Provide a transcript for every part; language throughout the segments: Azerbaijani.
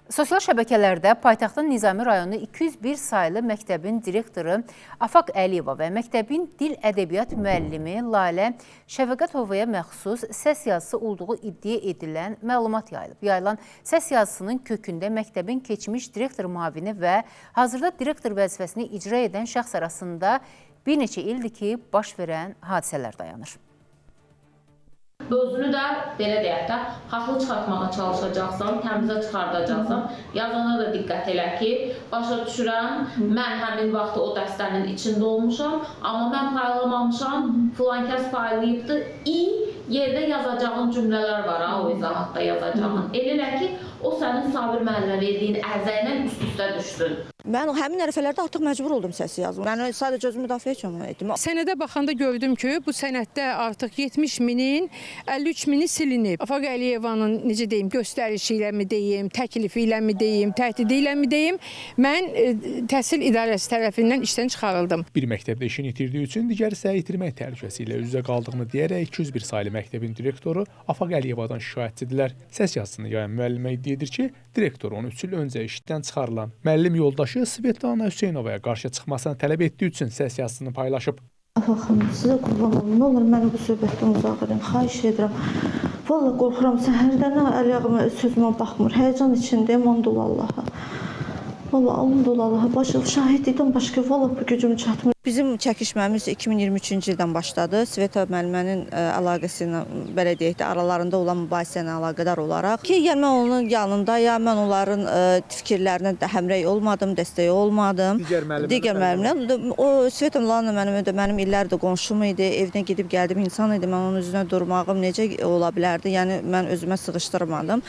Sosial şəbəkələrdə paytaxtın Nizami rayonu 201 saylı məktəbin direktoru Afaq Əliyeva və məktəbin dil ədəbiyyat müəllimi Lalə Şəfəqətovaya məxsus səs yazısı olduğu iddia edilən məlumat yayılıb. Yayılan səs yazısının kökündə məktəbin keçmiş direktor müavini və hazırda direktor vəzifəsini icra edən şəxs arasında bir neçə ildir ki, baş verən hadisələr dayanır. Özünü də belə deyək də, haqlı çıxartmağa çalışacaqsan, təmizə çıxardacaqsan. Yazana da diqqət elə ki, başa düşürəm, mən həmin vaxt o dəstənin içində olmuşam, amma mən paylamamışam, filan kəs paylayıbdı. Yerdə yazacağın cümlələr var, ha, o izahatda yazacağın. Elə elə ki, o sənin Sabir müəllimə verdiyin ərzə ilə üst-üstə düşsün. Mən həmin ərəfələrdə artıq məcbur oldum səsi yazım. Mən sadəcə özümü müdafiə üçün etdim. Sənədə baxanda gördüm ki, bu sənəddə artıq 70 minin 53 mini silinib. Afaq Əliyevanın necə deyim, göstərişi ilə mi deyim, təklifi ilə mi deyim, təhdidi ilə mi deyim, mən təhsil idarəsi tərəfindən işdən çıxarıldım. Bir məktəbdə işini itirdiyi üçün digər isə itirmək təhlükəsi ilə üz-üzə qaldığını deyərək 201 saylı məktəbin direktoru Afaq Əliyevadan şikayətçidirlər. Səs yazısını yayan müəllimə iddia edir ki, direktor onu 3 il öncə işdən çıxarılan müəllim yoldaşı Svetlana Hüseynovaya qarşı çıxmasını tələb etdiyi üçün səs yazısını paylaşıb. Afaq xanım, sizə qurban olum, nə olur məni bu söhbətdən uzaq edin, xahiş edirəm. Vallahi qorxuram, səhərdən əl-ayağıma sözümə baxmır. Həyəcan içindəyim, and ol Allaha. Vallahi and ol Allaha, başı şahidlikdən başqa vallahi bu gücüm çatmır. Bizim çəkişməmiz 2023-cü ildən başladı. Sveta müəllimənin əlaqəsi ilə, belə deyək də, aralarında olan mübahisə ilə əlaqədar olaraq ki, yəni mən onun yanında, ya mən onların fikirlərinə də həmrəy olmadım, dəstəyi olmadım. Digər müəllimlə. O Sveta müəllimə də mənim illərdir qonşum idi, evinə gedib gəldim insan idi. Mən onun üzünə durmağım necə ola bilərdi? Yəni mən özümə sığışdırmadım.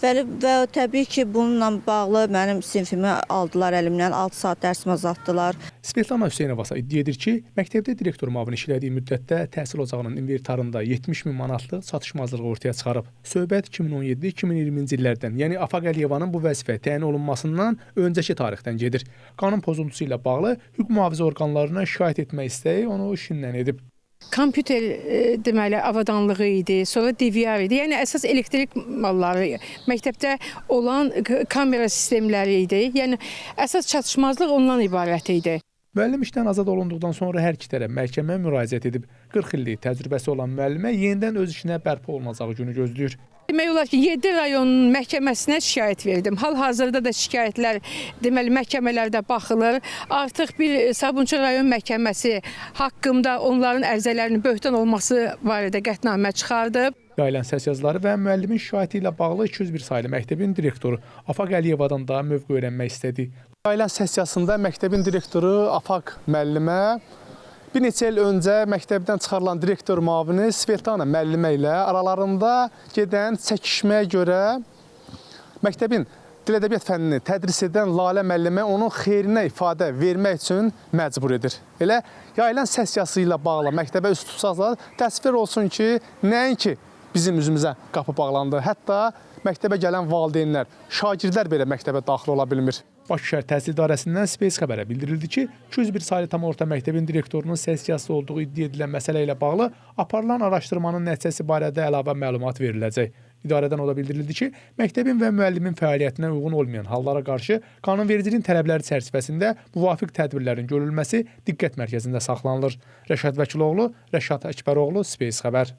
Və təbii ki, bununla bağlı mənim sinfimi aldılar əlimdən, 6 saat dərsimi azaltdılar. Svetlana Hüseynova isə iddia edir ki, məktəbdə direktor müavini işlədiyi müddətdə təhsil ocağının inventarında 70 min manatlıq çatışmazlığı ortaya çıxarıb. Söhbət 2017-2020-ci illərdən, yəni Afaq Əliyevanın bu vəzifəyə təyin olunmasından öncəki tarixdən gedir. Qanun pozuntusu ilə bağlı hüquq mühafizə orqanlarına şikayət etmək istəyi onu işindən edib. Kompüter deməli avadanlığı idi, sonra DVR idi. Yəni əsas elektrik malları, məktəbdə olan kamera sistemləri idi. Yəni əsas çatışmazlıq ondan ibarət idi. Müəllim işdən azad olunduqdan sonra hər iki tərəf məhkəməyə müraciət edib. 40 illik təcrübəsi olan müəllimə yenidən öz işinə bərpa olunacağı günü gözləyir. Demək olar ki, 7 rayonun məhkəməsinə şikayət verdim. Hal-hazırda da şikayətlər deməli məhkəmələrdə baxılır. Artıq bir Sabunçu rayon məhkəməsi haqqımda onların ərizələrinin böhtan olması barədə qətnamə çıxardıb. Yayılan səs yazıları və müəllimin şikayəti ilə bağlı 201 saylı məktəbin direktoru Afaq Əliyevadan da mövqe öyrənmək istədi. Yayılan səs yazısında məktəbin direktoru Afaq müəllimə bir neçə il öncə məktəbdən çıxarılan direktor müavini Svetlana müəllimə ilə aralarında gedən çəkişməyə görə məktəbin dil ədəbiyyat fənnini tədris edən Lalə müəllimə onun xeyrinə ifadə vermək üçün məcbur edir. Elə yayılan səs yazısı ilə bağlı məktəbə üz tutsaqlar, təsvir olsun ki, nəinki bizim üzümüzə qapı bağlandı. Hətta məktəbə gələn valideynlər, şagirdlər belə məktəbə daxil ola bilmir. Bakı şəhər Təhsil İdarəsindən Space xəbərə bildirildi ki, 201 saylı tam orta məktəbin direktorunun səs yazısı olduğu iddia edilən məsələ ilə bağlı aparılan araşdırmanın nəticəsi barədə əlavə məlumat veriləcək. İdarədən o da bildirildi ki, məktəbin və müəllimin fəaliyyətinə uyğun olmayan hallara qarşı qanunvericiliyin tələbləri çərçivəsində müvafiq tədbirlərin görülməsi diqqət mərkəzində saxlanılır. Rəşad Vəkiloğlu, Rəşad Əkbəroğlu, Space xəbər.